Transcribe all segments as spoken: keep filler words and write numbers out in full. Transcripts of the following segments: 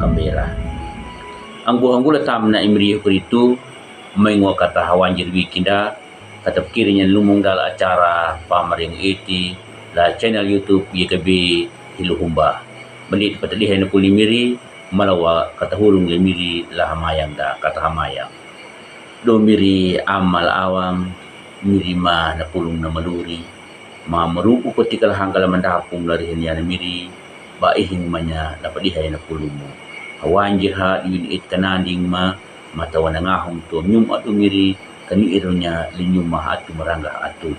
Kambela. Ang buhanggu la tamna imri Yêhu Karitu, maingwa kata hawanjir wikinda, kata pikirin yan lumung dal acara pamring iti, la channel YouTube Y K B Hiluhumba. Menit patadihay na puli miri, malawa kata hurung le miri la hamayang da, kata hamayang. Do miri amal awang, miri ma na pulung na maluri, ma marupu ko tikal hangkala mandapung lari hanya na miri, ba ihing manya na padihay na pulumu. Hawanjir ha diwin it kananding ma, matawa na ngahum tu nyum atu miri, kani irunya linyum ma atu marangga atu.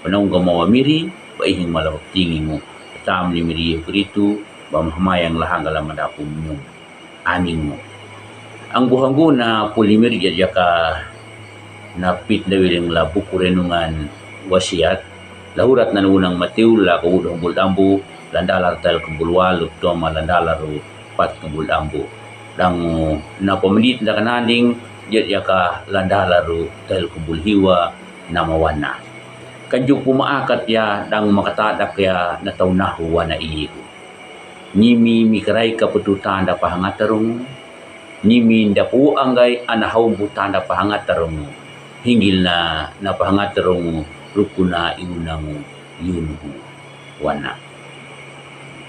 Panaungga mawa miri, ba ihing mala tingimu. Tam ni miri Yêhu Karitu, ba mahamayang la hangkala mandapung nyum. Amin. Ang buhanggu na puli miri jaka na pit na wiring la buku renungan Wasiat, la hurat na unang Matiu la kawud humbul dambu, landalar tel kumbul walu toma landalar ru pat kumbul dambu. Dangu na pamedit na kananding jaka landalar ru tel kumbul hiwa na mawana. Kanjuk puma akat ya dangu makatadak ya na taunahu wana iyiku. Nyimi mikarai kaputu tanda pahangatarungu. Nyimi ndapu anggai ana haumbu tanda pahangatarungu. Hinggil na, na pahangatarungu rukuna iunangu yunuhu wana.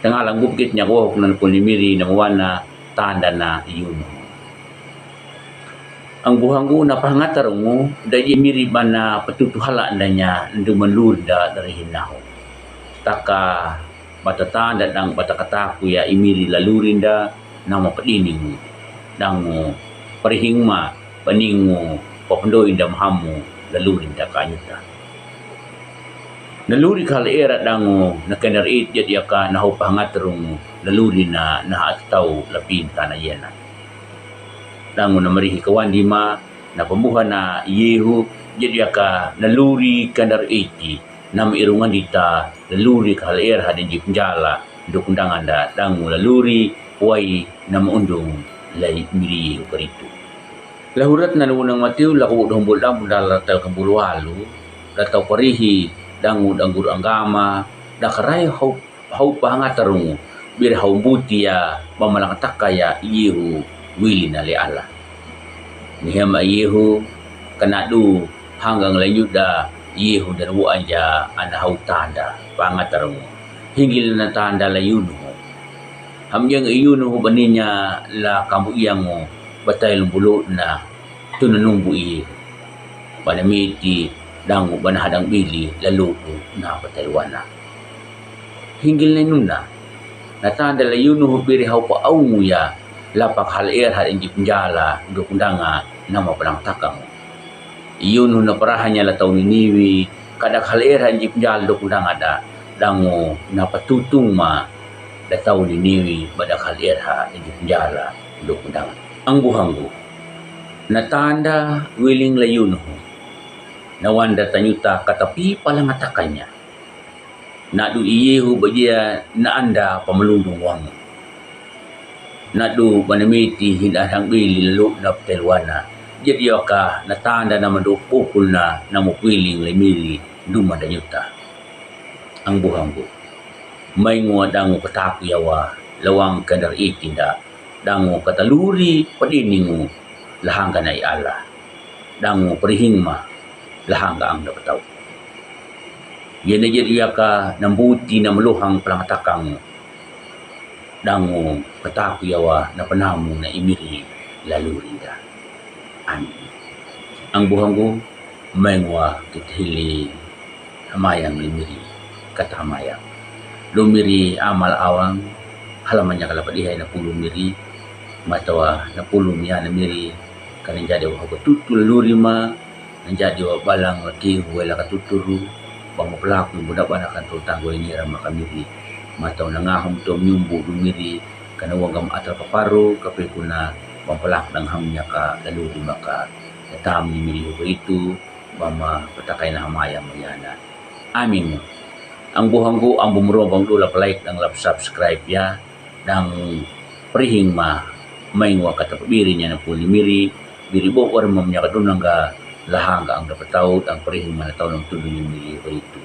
Tengah langgup git nyagohok nan puni miri na mawana tanda na yunuhu. Ang buhanggu na pahangatarungu, da ye miri bana patutu hala ndanya ndu manlur da dari hinahu. Taka bata tanda dang bata kataku ya imiri lalurinda nama padiningu. Dangu parihing ma paningu papendoinda mahamu lalurinda kanyuta. Naluri kal era dangu na kener it jat yaka na hau pahangatarungu lalurina na atau lapin tana yena. Dangu na marihi kawandi ma na pambuhana Yêhu jat yaka naluri kener iti. Nam irungan dita laluri kahal er hadin jip njala dukundanganda dangu laluri wai nam undung lai miri Yêhu Karitu. Lahurat na lunang Matiu laku dombol dambu dal ratal kambul walu, datau parihi dangu danggur anggama, dakarai hau hau pahangatarungu, bir hau butia, bamalang takaya Yêhu wilina le Allah. Nihema Yêhu kanadu hanggang la yuda Yêhu dan wu anja ana hau tanda pahangatarungu. Hinggil na tanda la yunuhu. Hamjang yunuhu baninya la kambu iyangu batai lumbulu na tuna numbu Yêhu. Bana miti dangu bana hadang bili lalu tu na batai wana. Hinggil na nuna. Na tanda la yunuhu biri hau pa aungu ya lapak hal er hal injip njala dukundanga nama padang takang. Yunuhu na parahanya la tau Niniwi kada hal er hal injip njala dukundanga da dangu na patutung ma da tau Niniwi bada hal er hal injip njala dukundanga. Ang buhanggu. Na tanda wiling la yunuhu. Na wanda tanyuta katapi palangatakanya. Nadu i Yêhu bajia na anda pamalundung wangu. Nadu banamiti hin arhang bili lalu na patelwana. Jat yoka na tanda na mandu pukul na namu piling le mili duma da yuta. Ang buhanggu. Mai ngua dangu kataku yawa lawang kandar itinda. Dangu kataluri padiningu lahangga na i Allah. Dangu parihing ma lahangga ang dapatau. Yene jat yaka nambuti na maluhang palangatakang. Dangu kataku yawa na panamu na imiri lalurinda. Amin. Ang buhanggu mai ngua kithili hamayang limiri kata hamayang. Lumiri amal awang halamanya kala padihay na pulu miri matawa na pulu mia na miri kana jadi wa hau katutu laluri ma na jadi wa balang laki huwe la katuturu bang mapelaku bunda bana kantul tanggo ini rama kamiri matawa na ngahum tom nyumbu lumiri kana wangam atal paparu kapekuna bang pelak dang hamnya ka laluri maka. Tam ni miri huwe itu bama patakai na hamaya mayana. Amin. Ang buhanggu ang bumro bang dula palike dang lap subscribe ya dang perihing ma maing wa kata pabiri nya na puli miri biri bo war mam nya kadunangga lahangga ang dapatau dang perihing ma na tau nang tudu ni miri itu.